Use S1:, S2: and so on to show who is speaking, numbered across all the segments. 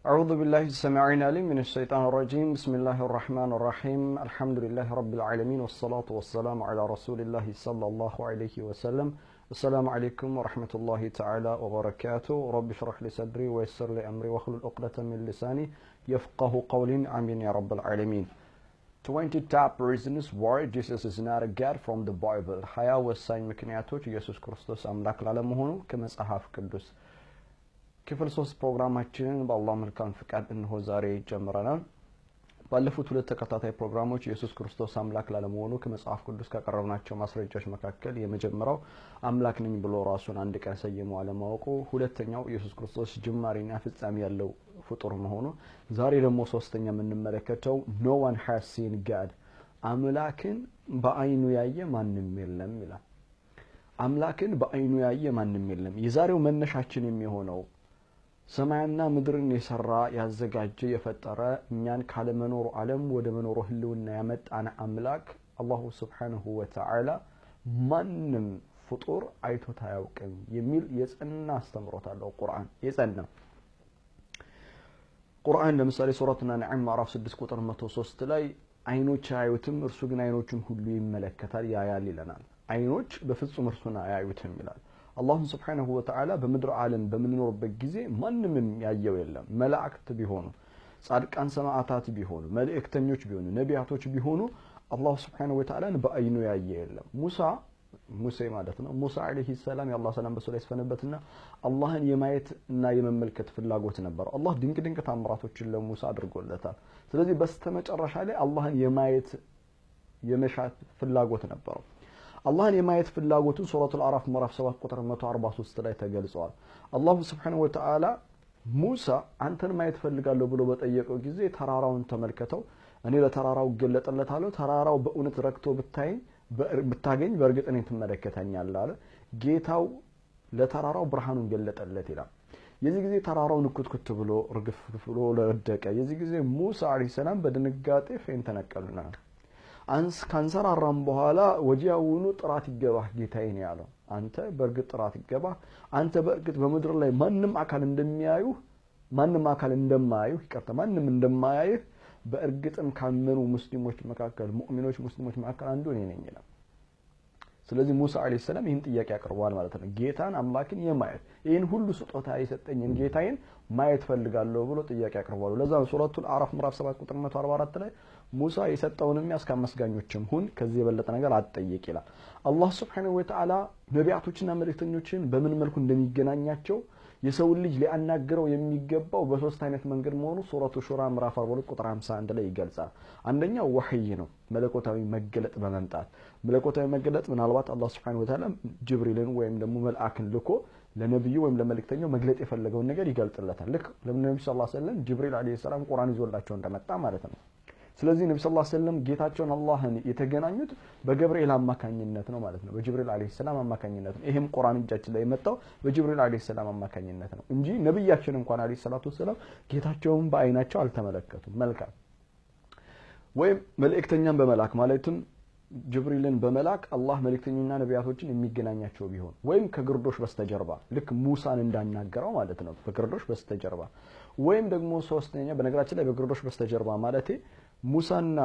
S1: أعوذ بالله السميع العليم من الشيطان الرجيم. بسم الله الرحمن الرحيم. الحمد لله رب العالمين، والصلاة والسلام على رسول الله صلى الله عليه وسلم. السلام عليكم ورحمة الله تعالى وبركاته. رب اشرح لي صدري ويسر لي أمري واحلل عقدة من لساني يفقه قولي. آمين يا رب العالمين. 20 top reasons why Jesus is not a God from the Bible. 20 ወሳኝ ምክንያቶች ኢየሱስ ክርስቶስ አምላክ ላለመሆኑ ከመጽሐፍ ቅዱስ። ክፍል 3 ፕሮግራማችንን በአላህ መልካም ፍቃድ እነሆ ዛሬ ጀምረናል። ባለፉት ሁለት ተከታታይ ፕሮግራሞች ኢየሱስ ክርስቶስ አምላክ ላለመሆኑ ከመጽሐፍ ቅዱስ ካቀረብናቸው ማስረጃዎች መካከል የመጀመሪያው አምላክ ነኝ ብሎ ራሱን አንድ ቀን ሰይሞ አለማወቁ፣ ሁለተኛው ኢየሱስ ክርስቶስ ጅማሬና ፍጻሜ ያለው ፍጡር መሆኑ፣ ዛሬ ደግሞ ሶስተኛ የምንመለከተው no one has seen God፣ አምላክን በአይኑ ያየ ማንም የለም ይላል። አምላክን በአይኑ ያየ ማንም የለም። የዛሬው መነሻችን የሚሆነው ሰማይና ምድርን የሰራ፣ ያዘጋጀ፣ የፈጠረ፣ እኛን ካለመኖሩ ዓለም ወደ መኖሩ ህልውና ያመጣን አምላክ አላሁ ስብሓነሁ ወተዓላ ማንም ፍጡር አይቶት አያውቅም የሚል የጸና አስተምሮት አለው ቁርአን። የጸና ቁርአን ለምሳሌ ሱረቱል አንዓም ምዕራፍ 6 ቁጥር 103 ላይ አይኖች አያዩትም፣ እርሱ ግን አይኖቹን ሁሉ ይመለከታል ያያል ይለናል። አይኖች በፍጹም እርሱን አያዩትም ይላል። አላህ ስብሓነሁ ወተዓላ በምድር ዓለም በምንኖርበት ጊዜ ማንም ያየው የለም። መላእክት ቢሆኑ፣ ጻድቃን ሰማዕታት ቢሆኑ፣ መልእክተኞች ቢሆኑ፣ ነቢያቶች ቢሆኑ አላህ ስብሓነሁ ወተዓላን በአይኑ ያየ የለም። ሙሴ ማለት ነው። ሙሳ ዓለይሂ ሰላም የአላህ ሰላም በሱ ላይ ይስፈንበትና አላህን የማየት እና የመመልከት ፍላጎት ነበረው። አላህ ድንቅ ድንቅ ታምራቶችን ለሙሳ አድርጎለታል። ስለዚህ በስተመጨረሻ ላይ አላህን የማየት የመሻት ፍላጎት ነበረው። አላህን የማየት ፍላጎቱን ሱረቱል አዕራፍ ምዕራፍ 7 ቁጥር 143 ላይ ተገልጿል። አላሁ ስብሓነሁ ወተዓላ ሙሳ አንተን ማየት ፈልጋለሁ ብሎ በጠየቀው ጊዜ ተራራውን ተመልከተው፣ እኔ ለተራራው እገለጥለታለሁ፣ ተራራው በእውነት ረክቶ ብታገኝ በእርግጥ እኔን ትመለከተኛለህ አለ። ጌታው ለተራራው ብርሃኑን ገለጠለት ይላል። የዚህ ጊዜ ተራራው ንኩትኩት ብሎ እርግፍ ብሎ ለወደቀ። የዚህ ጊዜ ሙሳ ዓለይሂ ሰላም በድንጋጤ faint ተነቀሉና ካንሰራራም በኋላ ወዲያውኑ ጥራት ይገባህ ጌታዬ ነው ያለው። አንተ በእርግጥ ጥራት ይገባህ፣ አንተ በእርግጥ በምድር ላይ ማንም አካል እንደሚያዩህ ማንም አካል እንደማያዩህ ይቅርታ ማንም እንደማያይህ በእርግጥም ካመኑ ሙስሊሞች መካከል ሙእሚኖች ሙስሊሞች መካከል አንዱ እኔ ነኝ ይላል። ስለዚህ ሙሳ ዓለይሂ ሰላም ይህን ጥያቄ አቅርበዋል ማለት ነው። ጌታን አምላክን የማየት ይህን ሁሉ ስጦታ የሰጠኝን ጌታዬን ማየት ፈልጋለሁ ብሎ ጥያቄ አቅርበዋል። ለዛ ነው ሱረቱል አዕራፍ ምዕራፍ 7 ቁጥር 144 ላይ ሙሳ የሰጠውንም ያዝ ከአመስጋኞችም ሁን፣ ከዚህ የበለጠ ነገር አትጠይቅ ይላል። አላህ ስብሓነሁ ወተዓላ ነቢያቶችና መልእክተኞችን በምን መልኩ እንደሚገናኛቸው የሰውን ልጅ ሊያናግረው የሚገባው በሶስት አይነት መንገድ መሆኑ ሱረቱ ሹራ ምዕራፍ 42 ቁጥር 51 ላይ ይገልጻል። አንደኛው ወህይ ነው፣ መለኮታዊ መገለጥ በመምጣት። መለኮታዊ መገለጥ ምናልባት አላህ ስብሓነሁ ወተዓላ ጅብሪልን ወይም ደግሞ መልአክን ልኮ ለነብዩ ወይም ለመልእክተኛው መግለጥ የፈለገውን ነገር ይገልጥለታል። ልክ ለነብዩ ሰለላሁ ዐለይሂ ወሰለም ጅብሪል ዐለይሂ ሰላም ቁርአን ይዞላቸው እንደመጣ ማለት ነው። ስለዚህ ነብዩ ሰለላሁ ዐለይሂ ወሰለም ጌታቸውን አላህን የተገናኙት በገብርኤል አማካኝነት ነው ማለት ነው። በጅብሪል ዐለይሂ ሰላም አማካኝነት ነው። ይሄም ቁርአን እጃችን ላይ የመጣው በጅብሪል ዐለይሂ ሰላም አማካኝነት ነው እንጂ ነብያችን እንኳን ዐለይሂ ሰላቱ ወሰላም ጌታቸውን በአይናቸው አልተመለከቱም። መልካም። ወይም መልእክተኛን በመላክ ማለትም ጅብሪልን በመላክ አላህ መልእክተኛና ነቢያቶችን የሚገናኛቸው ቢሆን፣ ወይም ከግርዶሽ በስተጀርባ ልክ ሙሳን እንዳናገረው ማለት ነው፣ በግርዶሽ በስተጀርባ። ወይም ደግሞ ሶስተኛ፣ በነገራችን ላይ በግርዶሽ በስተጀርባ ማለቴ ሙሳና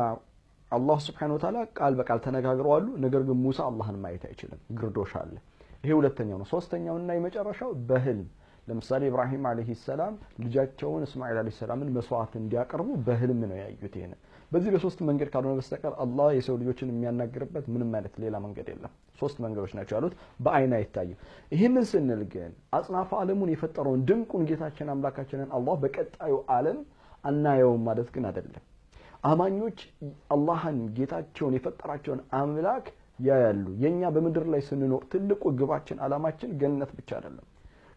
S1: አላህ ስብሓነሁ ወተዓላ ቃል በቃል ተነጋግረዋሉ። ነገር ግን ሙሳ አላህን ማየት አይችልም፣ ግርዶሽ አለ። ይሄ ሁለተኛው ነው። ሶስተኛውና የመጨረሻው በህልም። ለምሳሌ ኢብራሂም ዓለይሂ ሰላም ልጃቸውን እስማኤል ዓለይሂ ሰላምን መስዋዕት እንዲያቀርቡ በህልም ነው ያዩት። ይሄን በዚህ በሶስት መንገድ ካልሆነ በስተቀር አላህ የሰው ልጆችን የሚያናግርበት ምንም አይነት ሌላ መንገድ የለም። ሶስት መንገዶች ናቸው ያሉት፣ በአይን አይታይም። ይህንን ስንል ግን አጽናፈ ዓለሙን የፈጠረውን ድንቁን ጌታችን አምላካችንን አላህ በቀጣዩ ዓለም አናየውም ማለት ግን አይደለም። አማኞች አላህን ጌታቸውን የፈጠራቸውን አምላክ ያያሉ። የኛ በምድር ላይ ስንኖር ትልቁ ግባችን አላማችን ገነት ብቻ አይደለም።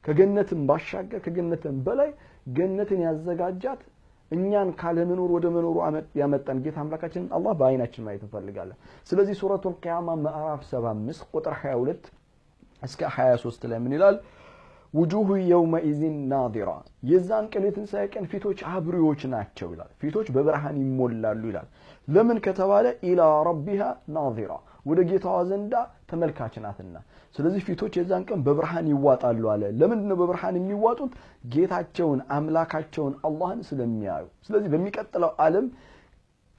S1: ከገነትም ባሻገር ከገነትም በላይ ገነትን ያዘጋጃት እኛን ካለመኖር ወደ መኖሩ ያመጣን ጌታ አምላካችንን አላህ በአይናችን ማየት እንፈልጋለን። ስለዚህ ሱረቱል ቂያማ ምዕራፍ 75 ቁጥር 22 እስከ 23 ላይ ምን ይላል? ውጁሁ የውመኢዚን ናዲራ፣ የዛን ቀን የትንሣኤ ቀን ፊቶች አብሪዎች ናቸው ይላል። ፊቶች በብርሃን ይሞላሉ ይላል። ለምን ከተባለ ኢላ ረቢሃ ናዚራ፣ ወደ ጌታዋ ዘንዳ ተመልካች ናትና። ስለዚህ ፊቶች የዛን ቀን በብርሃን ይዋጣሉ አለ። ለምንድን ነው በብርሃን የሚዋጡት? ጌታቸውን አምላካቸውን አላህን ስለሚያዩ። ስለዚህ በሚቀጥለው ዓለም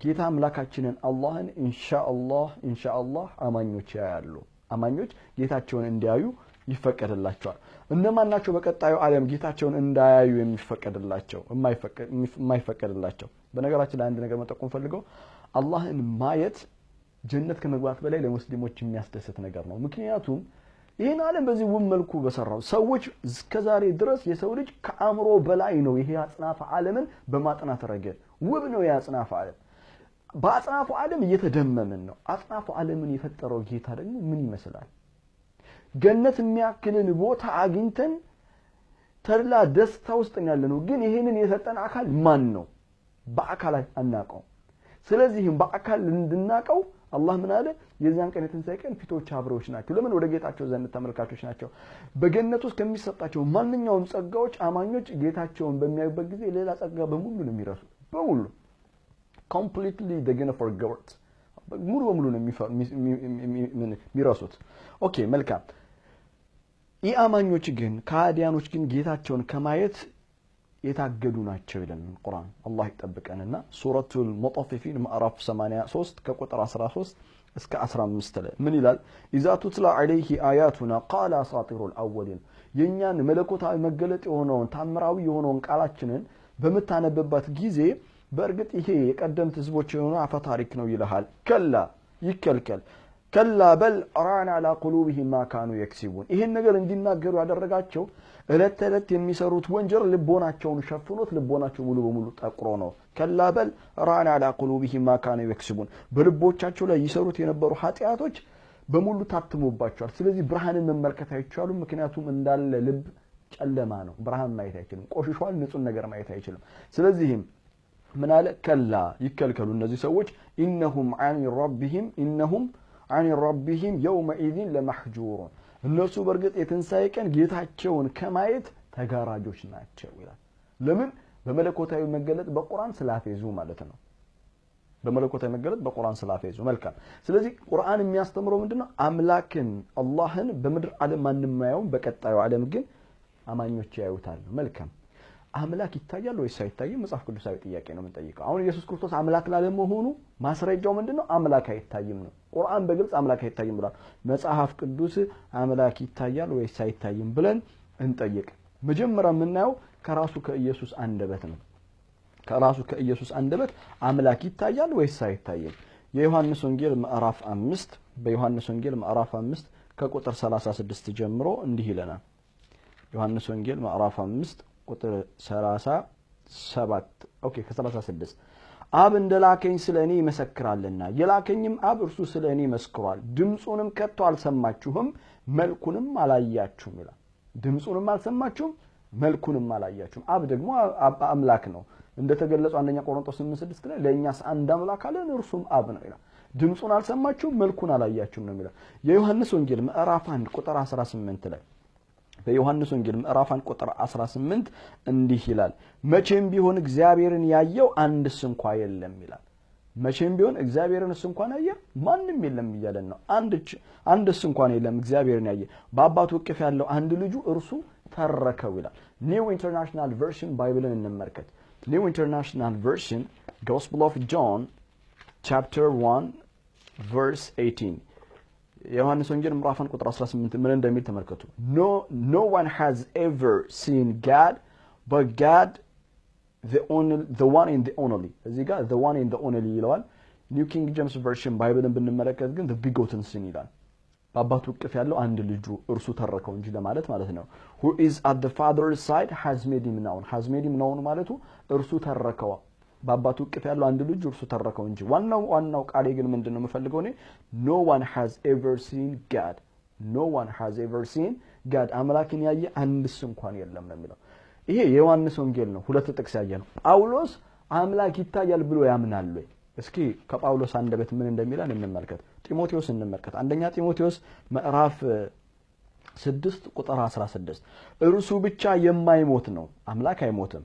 S1: ጌታ አምላካችንን አላህን ኢንሻአላህ ኢንሻአላህ አማኞች ያያሉ። አማኞች ጌታቸውን እንዲያዩ ይፈቀድላቸዋል። እነማን ናቸው በቀጣዩ ዓለም ጌታቸውን እንዳያዩ የሚፈቀድላቸው የማይፈቀድላቸው? በነገራችን ላይ አንድ ነገር መጠቆም ፈልገው፣ አላህን ማየት ጀነት ከመግባት በላይ ለሙስሊሞች የሚያስደስት ነገር ነው። ምክንያቱም ይህን ዓለም በዚህ ውብ መልኩ በሰራው ሰዎች እስከዛሬ ድረስ የሰው ልጅ ከአእምሮ በላይ ነው። ይሄ አጽናፈ ዓለምን በማጥናት ረገድ ውብ ነው። የአጽናፈ ዓለም በአጽናፉ ዓለም እየተደመምን ነው። አጽናፉ ዓለምን የፈጠረው ጌታ ደግሞ ምን ይመስላል? ገነት የሚያክልን ቦታ አግኝተን ተድላ ደስታ ውስጥ ያለ ነው። ግን ይሄንን የሰጠን አካል ማን ነው? በአካል አናውቀው። ስለዚህም በአካል እንድናውቀው አላህ ምን አለ? የዚያን ቀን የትንሣኤ ቀን ፊቶች አብረዎች ናቸው። ለምን? ወደ ጌታቸው ዘንድ ተመልካቾች ናቸው። በገነት ውስጥ ከሚሰጣቸው ማንኛውም ጸጋዎች አማኞች ጌታቸውን በሚያዩበት ጊዜ ሌላ ጸጋ በሙሉ ነው የሚረሱት። በሙሉ completely they gonna forget፣ ሙሉ በሙሉ ነው የሚረሱት። Okay፣ መልካም። ኢአማኞች ግን፣ ከሃዲያኖች ግን ጌታቸውን ከማየት የታገዱ ናቸው ይለናል ቁርአን። አላህ ይጠብቀንና ሱረቱል ሙጠፊፊን ምዕራፍ 83 ከቁጥር 13 እስከ 15 ላይ ምን ይላል? إذا تتلى عليه آياتنا قال أساطير الأولين። የእኛን መለኮታዊ መገለጥ የሆነውን ታምራዊ የሆነውን ቃላችንን በምታነብበት ጊዜ በእርግጥ ይሄ የቀደምት ህዝቦች የሆነ አፈ ታሪክ ነው ይልሃል። كلا ይከልከል። كلا بل ران على قلوبهم ما كانوا يكسبون። ይሄን ነገር እንዲናገሩ ያደረጋቸው እለት ተዕለት የሚሰሩት ወንጀል ልቦናቸውን ሸፍኖት ልቦናቸው ሙሉ በሙሉ ጠቁሮ ነው። كلا بل ران على قلوبهم ما كانوا يكسبون። በልቦቻቸው ላይ ይሰሩት የነበሩ ኃጢአቶች በሙሉ ታትሞባቸዋል። ስለዚህ ብርሃንን መመልከት አይቻሉም። ምክንያቱም እንዳለ ልብ ጨለማ ነው። ብርሃን ማየት አይችልም። ቆሽሿል። ንጹህ ነገር ማየት አይችልም። ስለዚህም ምን አለ? كلا ይከልከሉ እነዚህ ሰዎች إنهم عن ربهم يومئذ لمحجوبون። እነሱ በእርግጥ የትንሣኤ ቀን ጌታቸውን ከማየት ተጋራጆች ናቸው ይላል። ለምን? በመለኮታዊ መገለጥ በቁርአን ስላፌዙ ማለት ነው። በመለኮታዊ መገለጥ በቁርአን ስላፌዙ። መልካም። ስለዚህ ቁርአን የሚያስተምረው ምንድነው? አምላክን አላህን በምድር ዓለም ማንም አያየውም፣ በቀጣዩ ዓለም ግን አማኞች ያዩታል። መልካም። አምላክ ይታያል ወይስ አይታይም? መጽሐፍ ቅዱሳዊ ጥያቄ ነው የምንጠይቀው። አሁን ኢየሱስ ክርስቶስ አምላክ ላለመሆኑ ማስረጃው ምንድነው? አምላክ አይታይም ነው። ቁርአን በግልጽ አምላክ አይታይም ብሏል። መጽሐፍ ቅዱስ አምላክ ይታያል ወይስ አይታይም ብለን እንጠይቅ። መጀመሪያ የምናየው ከራሱ ከኢየሱስ አንደበት ነው። ከራሱ ከኢየሱስ አንደበት አምላክ ይታያል ወይስ አይታይም? የዮሐንስ ወንጌል ምዕራፍ 5፣ በዮሐንስ ወንጌል ምዕራፍ 5 ከቁጥር 36 ጀምሮ እንዲህ ይለናል። ዮሐንስ ወንጌል ምዕራፍ 5 ቁጥር 37፣ okay፣ ከ36፣ አብ እንደላከኝ ስለ እኔ ይመሰክራልና የላከኝም አብ እርሱ ስለ እኔ መስክሯል። ድምፁንም ከቶ አልሰማችሁም፣ መልኩንም አላያችሁም ይላል። ድምፁንም አልሰማችሁም፣ መልኩንም አላያችሁም። አብ ደግሞ አምላክ ነው። እንደተገለጸው አንደኛ ቆሮንቶስ 8:6 ላይ ለእኛስ አንድ አምላክ አለን እርሱም አብ ነው ይላል። ድምፁን አልሰማችሁም፣ መልኩን አላያችሁም ነው የሚለው። የዮሐንስ ወንጌል ምዕራፍ 1 ቁጥር 18 ላይ፣ በዮሐንስ ወንጌል ምዕራፍ 1 ቁጥር 18 እንዲህ ይላል፣ መቼም ቢሆን እግዚአብሔርን ያየው አንድስ እንኳ የለም ይላል። መቼም ቢሆን እግዚአብሔርን እንኳን ያየ ማንም የለም እያለን ነው። አንድስ እንኳን የለም እግዚአብሔርን ያየ፣ በአባቱ እቅፍ ያለው አንድ ልጁ እርሱ ተረከው ይላል። New International Version Bible ን እንመልከት። New International Version Gospel of John chapter 1 verse 18፣ የዮሐንስ ወንጌል ምዕራፍ 1 ቁጥር 18 ምን እንደሚል ተመልከቱ። No one has ever seen God but God the only the one and the only። እዚህ ጋር the one and the only ይለዋል። New King James Version Bible ን ብንመለከት ግን the begotten son ይላል። በአባቱ እቅፍ ያለው አንድ ልጁ እርሱ ተረከው እንጂ ለማለት ማለት ነው። who is at the father's side has made him known። has made him known ማለቱ እርሱ ተረከው፣ በአባቱ እቅፍ ያለው አንድ ልጅ እርሱ ተረከው እንጂ። ዋናው ዋናው ቃሌ ግን ምንድን ነው የምፈልገው እኔ? No one has ever seen God፣ no one has ever seen God፣ አምላክን ያየ አንድስ እንኳን የለም ነው የሚለው። ይሄ የዮሐንስ ወንጌል ነው። ሁለት ጥቅስ ያየ ነው። ጳውሎስ አምላክ ይታያል ብሎ ያምናል ወይ? እስኪ ከጳውሎስ አንደበት ምን እንደሚለን እንመልከት። ጢሞቴዎስ እንመልከት። አንደኛ ጢሞቴዎስ ምዕራፍ 6 ቁጥር 16፣ እርሱ ብቻ የማይሞት ነው፣ አምላክ አይሞትም፣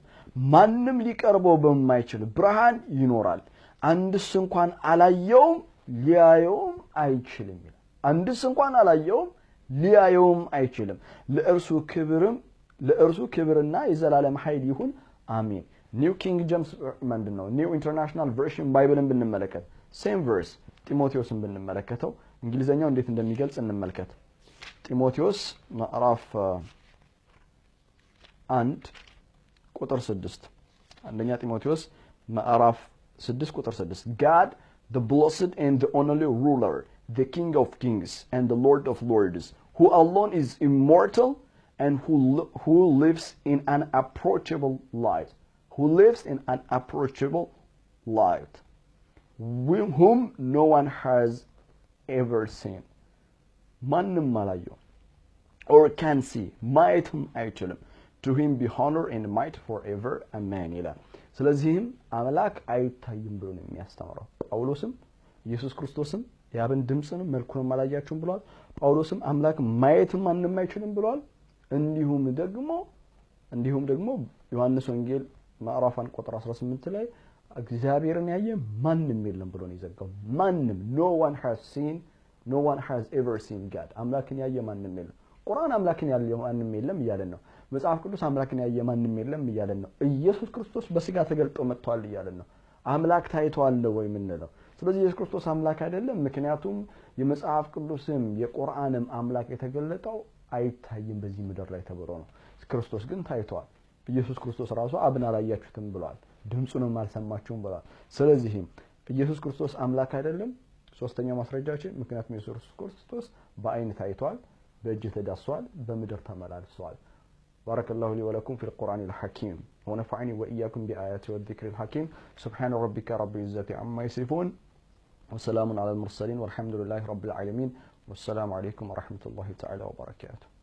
S1: ማንም ሊቀርበው በማይችል ብርሃን ይኖራል፣ አንድስ እንኳን አላየውም፣ ሊያየውም አይችልም ይላል። አንድስ እንኳን አላየውም ሊያየውም አይችልም። ለእርሱ ክብርና የዘላለም ኃይል ይሁን አሜን። New King James ምንድነው New International Version Bible ን ብንመለከት same verse ጢሞቴዎስን ብንመለከተው እንግሊዘኛው እንዴት እንደሚገልጽ እንመልከት። ጢሞቴዎስ ምዕራፍ 1 ቁጥር 6፣ አንደኛ ጢሞቴዎስ ምዕራፍ 6 ቁጥር 6፣ "God, the blessed and the only ruler, the King of kings and the Lord of lords, who alone is immortal and who lives in an unapproachable light, who lives in an unapproachable light, whom no one has ever seen" ማንም አላየው "or can see" ማየትም አይችልም፣ "to him be honor and might forever, amen" ይላል። ስለዚህም አምላክ አይታይም ብሎ ነው የሚያስተምረው። ጳውሎስም ኢየሱስ ክርስቶስም የአብን ድምፅንም መልኩንም አላያችሁም ብሏል። ጳውሎስም አምላክ ማየትም ማንም አይችልም ብሏል። እንዲሁም ደግሞ ዮሐንስ ወንጌል ምዕራፍ 1 ቁጥር 18 ላይ እግዚአብሔርን ያየ ማንም የለም ብሎ ነው የዘጋው። ማንም፣ no one has seen, no one has ever seen God። አምላክን ያየ ማንም የለም። ቁርአን አምላክን ያየ ማንም የለም እያለን ነው። መጽሐፍ ቅዱስ አምላክን ያየ ማንም የለም እያለን ነው። ኢየሱስ ክርስቶስ በስጋ ተገልጦ መጥቷል እያለን ነው። አምላክ ታይቷል ወይ የምንለው? ስለዚህ ኢየሱስ ክርስቶስ አምላክ አይደለም። ምክንያቱም የመጽሐፍ ቅዱስም የቁርአንም አምላክ የተገለጠው አይታይም በዚህ ምድር ላይ ተብሎ ነው። ክርስቶስ ግን ታይቷል። ኢየሱስ ክርስቶስ ራሱ አብን አላያችሁትም ብሏል፣ ድምፁንም አልሰማችሁም ብሏል። ስለዚህም ኢየሱስ ክርስቶስ አምላክ አይደለም። ሶስተኛው ማስረጃችን ምክንያቱም ኢየሱስ ክርስቶስ በአይን ታይቷል፣ በእጅ ተዳስሷል፣ በምድር ተመላልሷል። بارك الله لي ولكم في القرآن الحكيم ونفعني وإياكم بآياته والذكر الحكيم. سبحان ربك رب العزة عما يصفون وسلام على المرسلين والحمد لله رب العالمين، والسلام عليكم ورحمة الله تعالى وبركاته.